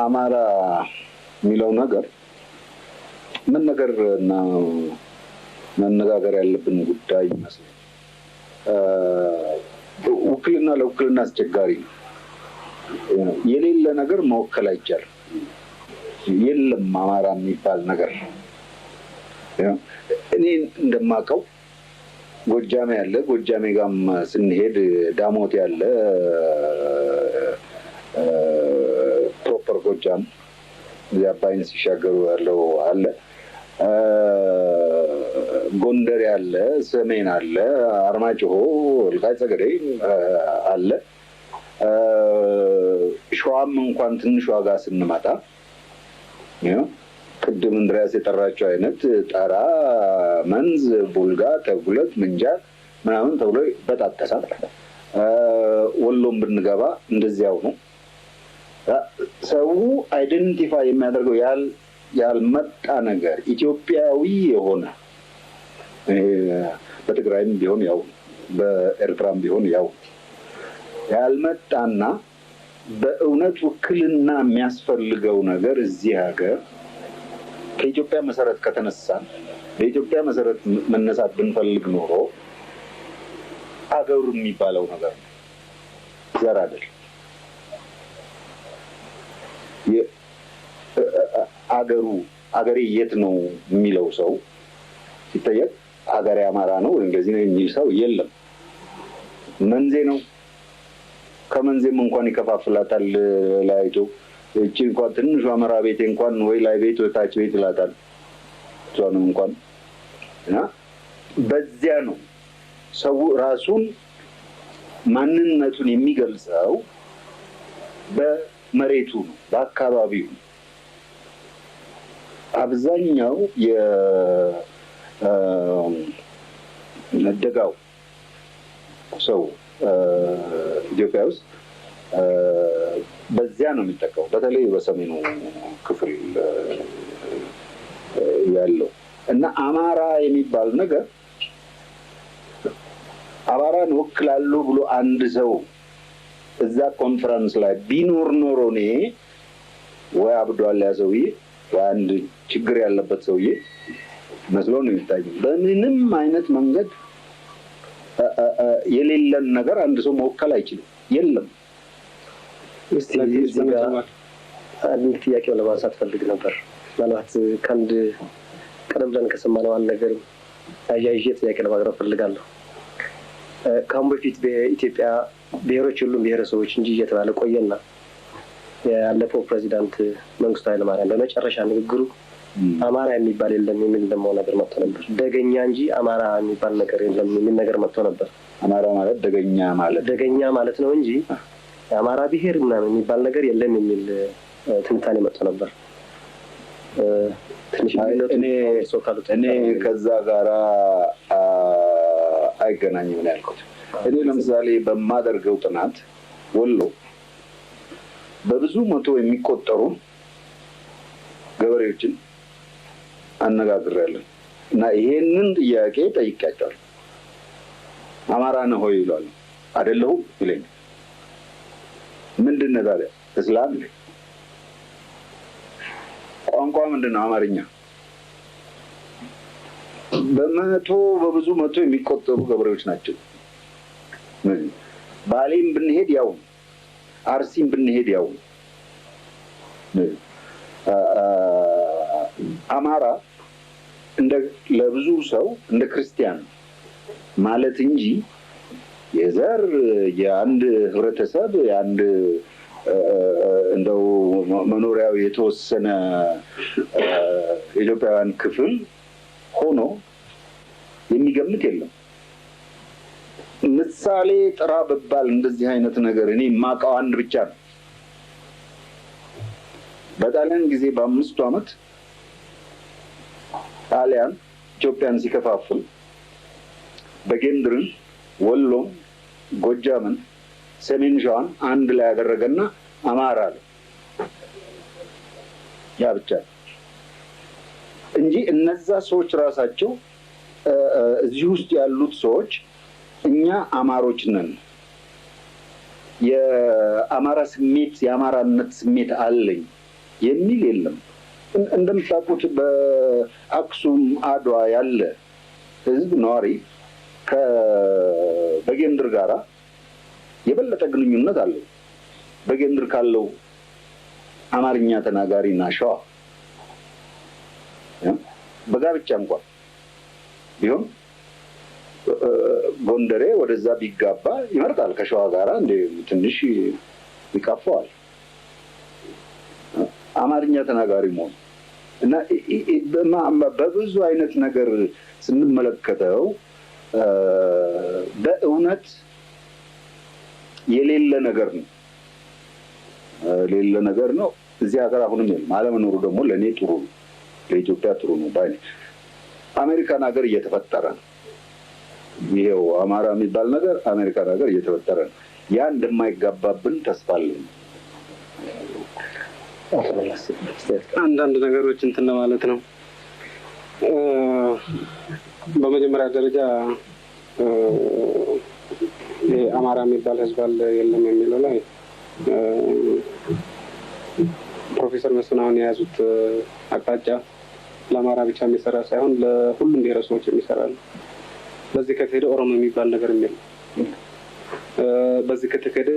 አማራ የሚለው ነገር ምን ነገር እና መነጋገር ያለብን ጉዳይ ይመስላል። ውክልና ለውክልና አስቸጋሪ ነው። የሌለ ነገር መወከል አይቻልም። የለም አማራ የሚባል ነገር። እኔ እንደማውቀው ጎጃሜ ያለ፣ ጎጃሜ ጋም ስንሄድ ዳሞት ያለ፣ proper ጎጃም አባይን ሲሻገሩ ያለው አለ፣ ጎንደር ያለ፣ ሰሜን አለ፣ አርማጭሆ፣ ወልቃይት ጠገዴ አለ። ሸዋም እንኳን ትንሽ ዋጋ ስንመጣ ቅድም እንድሪያስ የጠራቸው አይነት ጠራ፣ መንዝ፣ ቡልጋ፣ ተጉለት፣ ምንጃር ምናምን ተብሎ ይበጣጠሳል። ወሎም ብንገባ እንደዚያው ነው። ሰው identify የሚያደርገው ያልመጣ ነገር ኢትዮጵያዊ የሆነ፣ በትግራይም ቢሆን ያው፣ በኤርትራም ቢሆን ያው፣ ያልመጣና በእውነት ውክልና የሚያስፈልገው ነገር እዚህ ሀገር ከኢትዮጵያ መሰረት ከተነሳን፣ በኢትዮጵያ መሰረት መነሳት ብንፈልግ ኖሮ አገሩ የሚባለው ነገር ነው፣ ዘር አይደል። አገሩ አገሬ የት ነው የሚለው ሰው ሲጠየቅ አገሬ አማራ ነው ወይ እንደዚህ ነው የሚል ሰው የለም። መንዜ ነው። ከመንዜም እንኳን ይከፋፍላታል ለያይቶ። እቺ እንኳን ትንሿ አማራ ቤቴ እንኳን ወይ ላይ ቤት ወይ ታች ቤት ይላታል። እሷንም እንኳን እና በዚያ ነው ሰው ራሱን ማንነቱን የሚገልጸው፣ በመሬቱ ነው፣ በአካባቢው ነው። አብዛኛው የደጋው ሰው ኢትዮጵያ ውስጥ በዚያ ነው የሚጠቀመው፣ በተለይ በሰሜኑ ክፍል ያለው። እና አማራ የሚባል ነገር አማራን ወክላለሁ ብሎ አንድ ሰው እዛ ኮንፈረንስ ላይ ቢኖር ኖሮ እኔ ወይ አብዷል ያ ሰውዬ ወይ አንድ ችግር ያለበት ሰውዬ መስሎ ነው የሚታየው። በምንም አይነት መንገድ የሌለን ነገር አንድ ሰው መወከል አይችልም። የለም። እስቲ እዚህ ጋር አንድ ጥያቄ ለማንሳት ፈልግ ነበር። ምናልባት ከአንድ ቀደም ብለን ከሰማነው አንድ ነገር አያይዤ ጥያቄ ለማቅረብ ፈልጋለሁ። ከአሁን በፊት በኢትዮጵያ ብሔሮች ሁሉም ብሔረሰቦች እንጂ እየተባለ ቆየና ያለፈው ፕሬዚዳንት መንግስቱ ኃይለማርያም በመጨረሻ ንግግሩ አማራ የሚባል የለም የሚል ደግሞ ነገር መጥቶ ነበር። ደገኛ እንጂ አማራ የሚባል ነገር የለም የሚል ነገር መጥቶ ነበር። አማራ ማለት ደገኛ ማለት ደገኛ ማለት ነው እንጂ የአማራ ብሔር ምናምን የሚባል ነገር የለም የሚል ትንታኔ መጥቶ ነበር። ትንሽ እኔ ከዛ ጋራ አይገናኝም ነው ያልኩት። እኔ ለምሳሌ በማደርገው ጥናት ወሎ በብዙ መቶ የሚቆጠሩ ገበሬዎችን አነጋግሬያለሁ እና ይሄንን ጥያቄ ጠይቄያቸዋለሁ። አማራ ነህ ወይ ይሏል። አይደለሁም ይለኛል። ምንድን ነህ ታዲያ? እስላም ይለኛል። ቋንቋ ምንድን ነው? አማርኛ። በመቶ በብዙ መቶ የሚቆጠሩ ገበሬዎች ናቸው። ባሌም ብንሄድ ያው፣ አርሲም ብንሄድ ያው። አማራ እንደ ለብዙ ሰው እንደ ክርስቲያን ማለት እንጂ የዘር፣ የአንድ ህብረተሰብ፣ የአንድ እንደው መኖሪያው የተወሰነ የኢትዮጵያውያን ክፍል ሆኖ የሚገምት የለም። ምሳሌ ጥራ ብባል እንደዚህ አይነት ነገር እኔ የማውቀው አንድ ብቻ ነው። በጣሊያን ጊዜ በ5ቱ ዓመት ጣሊያን ኢትዮጵያን ሲከፋፍል በጌምድርን፣ ወሎም፣ ጎጃምን፣ ሰሜን ሸዋን አንድ ላይ ያደረገና አማራ አለ። ያ ብቻ እንጂ እነዛ ሰዎች ራሳቸው እዚህ ውስጥ ያሉት ሰዎች እኛ አማሮች ነን የአማራ ስሜት የአማራነት ስሜት አለኝ የሚል የለም። እንደምታውቁት በአክሱም አድዋ ያለ ህዝብ ነዋሪ ከበጌምድር ጋራ የበለጠ ግንኙነት አለው። በጌምድር ካለው አማርኛ ተናጋሪና ሸዋ በጋብቻ እንኳን ቢሆን ጎንደሬ ወደዛ ቢጋባ ይመርጣል። ከሸዋ ጋራ እንደ ትንሽ ይቃፈዋል አማርኛ ተናጋሪ መሆኑ። እና በብዙ አይነት ነገር ስንመለከተው በእውነት የሌለ ነገር ነው፣ የሌለ ነገር ነው። እዚህ ሀገር አሁንም የለም። አለመኖሩ ደግሞ ለእኔ ጥሩ ነው፣ ለኢትዮጵያ ጥሩ ነው ባይ ነኝ። አሜሪካን ሀገር እየተፈጠረ ነው። ይሄው አማራ የሚባል ነገር አሜሪካን ሀገር እየተፈጠረ ነው። ያ እንደማይጋባብን ተስፋ አለኝ። አንዳንድ ነገሮች እንትን ለማለት ነው። በመጀመሪያ ደረጃ አማራ የሚባል ህዝብ አለ የለም የሚለው ላይ ፕሮፌሰር መስፍን አሁን የያዙት አቅጣጫ ለአማራ ብቻ የሚሰራ ሳይሆን ለሁሉም ብሔረሰቦች የሚሰራ ነው። በዚህ ከተሄደ ኦሮሞ የሚባል ነገር የለም። በዚህ ከተሄደ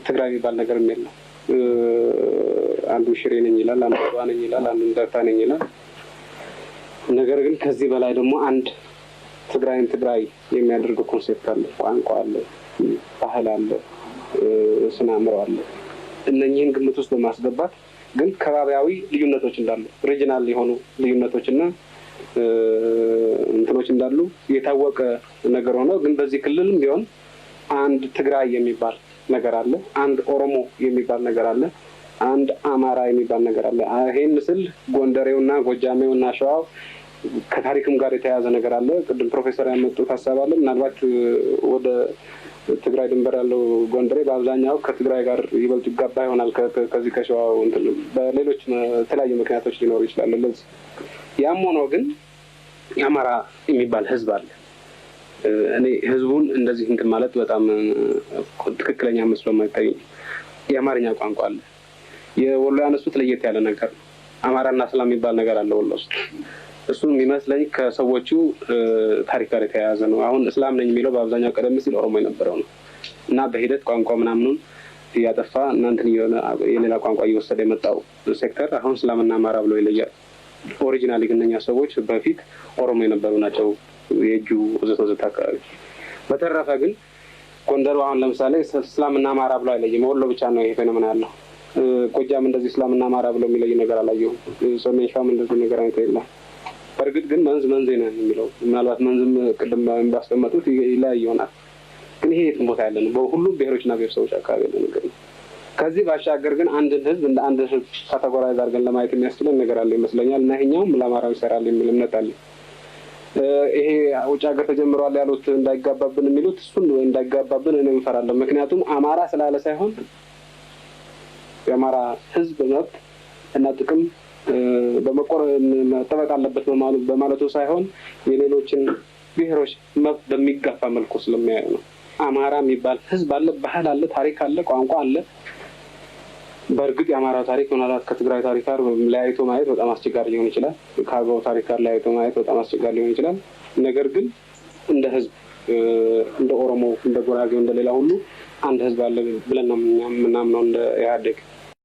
ትግራይ የሚባል ነገር የለም። አንዱ ሽሬ ነኝ ይላል፣ አንዱ አድዋ ነኝ ይላል፣ አንዱ እንደርታ ነኝ ይላል። ነገር ግን ከዚህ በላይ ደግሞ አንድ ትግራይን ትግራይ የሚያደርገው concept አለ፣ ቋንቋ አለ፣ ባህል አለ፣ ስነ አእምሮ አለ። እነኚህን ግምት ውስጥ በማስገባት ግን ከባቢያዊ ልዩነቶች እንዳሉ፣ regional የሆኑ ልዩነቶች እና እንትኖች እንዳሉ የታወቀ ነገር ሆኖ ግን በዚህ ክልልም ቢሆን አንድ ትግራይ የሚባል ነገር አለ፣ አንድ ኦሮሞ የሚባል ነገር አለ፣ አንድ አማራ የሚባል ነገር አለ። ይሄን ምስል ጎንደሬውና ጎጃሜውና ሸዋው ከታሪክም ጋር የተያያዘ ነገር አለ። ቅድም ፕሮፌሰር ያመጡት ሀሳብ አለ። ምናልባት ወደ ትግራይ ድንበር ያለው ጎንደሬ በአብዛኛው ከትግራይ ጋር ይበልጥ ይጋባ ይሆናል ከዚህ ከሸዋው እንትን በሌሎች የተለያዩ ምክንያቶች ሊኖሩ ይችላሉ። ለዚህ ያም ሆኖ ግን የአማራ የሚባል ህዝብ አለ። እኔ ህዝቡን እንደዚህ እንትን ማለት በጣም ትክክለኛ መስሎ የማይታየኝ፣ የአማርኛ ቋንቋ አለ። የወሎ ያነሱት ለየት ያለ ነገር ነው። አማራና እስላም የሚባል ነገር አለ ወሎ ውስጥ። እሱ የሚመስለኝ ከሰዎቹ ታሪክ ጋር የተያያዘ ነው። አሁን እስላም ነኝ የሚለው በአብዛኛው ቀደም ሲል ኦሮሞ የነበረው ነው እና በሂደት ቋንቋ ምናምኑን እያጠፋ እናንትን እየሆነ የሌላ ቋንቋ እየወሰደ የመጣው ሴክተር አሁን እስላምና አማራ ብሎ ይለያል። Originally ግን እነኛ ሰዎች በፊት ኦሮሞ የነበሩ ናቸው፣ የእጁ ወዘተ ወዘተ አካባቢ። በተረፈ ግን ጎንደሩ አሁን ለምሳሌ እስላምና አማራ ብሎ አይለይም። ወሎ ብቻ ነው ይሄ phenomena ያለው። ጎጃም እንደዚህ እስላምና አማራ ብሎ የሚለይ ነገር አላየሁም። ሰሜን ሸዋም እንደዚህ ነገር አይነት የለም። በእርግጥ ግን መንዝ መንዜ ነው የሚለው፣ ምናልባት መንዝም ቅድም ባስቀመጡት ይለያይ ይሆናል። ግን ይሄ የትም ቦታ ያለ ነው። በሁሉም ብሔሮችና ብሔረሰቦች አካባቢ ያለ ነገር ነው። ከዚህ ባሻገር ግን አንድን ህዝብ እንደ አንድ ህዝብ categorize አድርገን ለማየት የሚያስችለን ነገር አለ ይመስለኛል እና ይሄኛውም ለአማራው ይሰራል የሚል እምነት አለ። ይሄ ውጭ ሀገር ተጀምሯል ያሉት እንዳይጋባብን የሚሉት እሱን እንዳይጋባብን እኔ እንፈራለሁ። ምክንያቱም አማራ ስላለ ሳይሆን የአማራ ህዝብ መብት እና ጥቅም በመቆር መጠበቅ አለበት በማለቱ ሳይሆን የሌሎችን ብሔሮች መብት በሚጋፋ መልኩ ስለሚያዩ ነው። አማራ የሚባል ህዝብ አለ፣ ባህል አለ፣ ታሪክ አለ፣ ቋንቋ አለ። በእርግጥ የአማራ ታሪክ ምናልባት ከትግራይ ታሪክ ጋር ለያይቶ ማየት በጣም አስቸጋሪ ሊሆን ይችላል። ከአገው ታሪክ ጋር ለያይቶ ማየት በጣም አስቸጋሪ ሊሆን ይችላል። ነገር ግን እንደ ህዝብ፣ እንደ ኦሮሞ፣ እንደ ጉራጌው፣ እንደ ሌላ ሁሉ አንድ ህዝብ አለ ብለን ነው የምናምነው እንደ ኢህአዴግ።